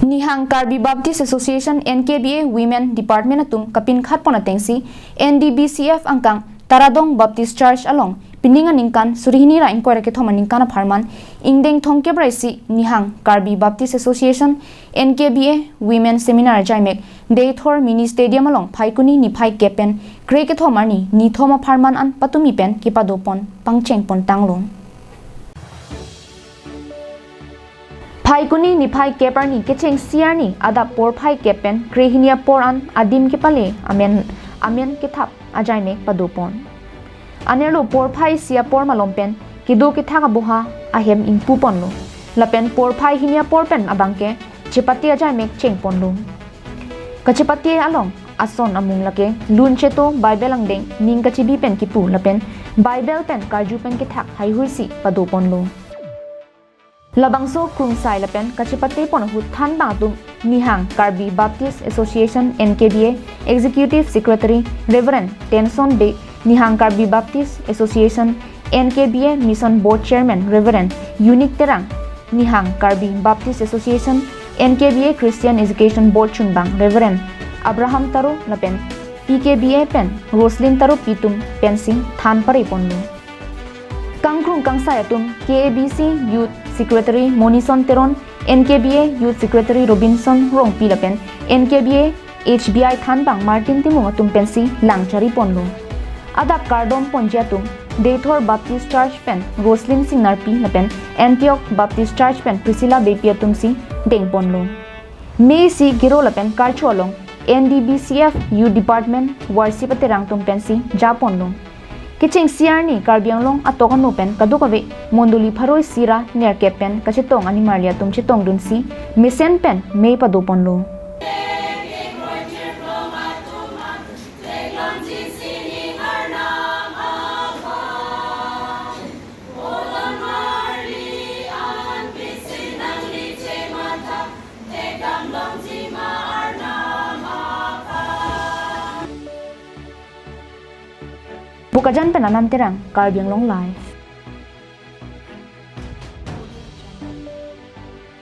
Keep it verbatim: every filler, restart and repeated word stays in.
Nihang Karbi Baptist Association N K B A Women Department atum kapinkhat pon atengsi N D B C F angkang Taradong Baptist Church along pining aningkan surihini ra ingkoi ra kethom aningkan apharman ingdeng thomkep ra isi Nihang Karbi Baptist Association N K B A Women Seminar ajaimek Deithor Mini Stadium along Phaikuni niphai kep pen kre kethom arni nithom apharman an patumi pen kepado pon pangcheng pon tanglo. Phaikuni niphai kep arni kechengsi arni adap porphai kep pen krehini apor an adim kepale amen amen kethap ajaimek pado pon. Anerlo porphai isi apor malom pen kedo kethak aboha ahem ingpu ponlo. Lapen porphai hini apor pen abangke chepate ajaimek cheng ponlo. Kachepate along ason amung lake lun cheto Bible angdeng ning kachebi pen kipu lapen Bible pen karju pen kethak haihui si pado ponlo. Labangso krungsai lapen kachepate pon ahut thanbang atum Nihang Karbi Baptist Association N K B A Executive Secretary Reverend Tenson Bey, Nihang Karbi Baptist Association N K B A Mission Board Chairman Reverend Unique Terang, Nihang Karbi Baptist Association N K B A Christian Education Board chunbang Reverend Abraham Taro lapen P K B A pen Roslyn Taro pi atum pensi than pare ponlo. Kangkrung kangsai atum K A B C Youth Secretary Monison Teron, N K B A Youth Secretary Robinson Rongpi lapen N K B A H B I thanbang Martin Timung atum pensi lang chari ponlo. Adap kardom ponji atum Deithor Baptist Church pen Roslyn Singnarpi lapen Antioch Baptist Church pen Priscilla Beypi atumsi deng ponlo. Mei isi kiro lapen karcho along N D B C F Youth Department worship aterang atum pensi ja ponlo. Kechengsi arni Karbi Anglong atok ano pen kadokave mondoli pharo isi ra nerkep pen kachetong animarli atum chetongdunsi mesen pen mei pado ponlo. Bokajan pen Anand Terang, Karbi Anglong Live.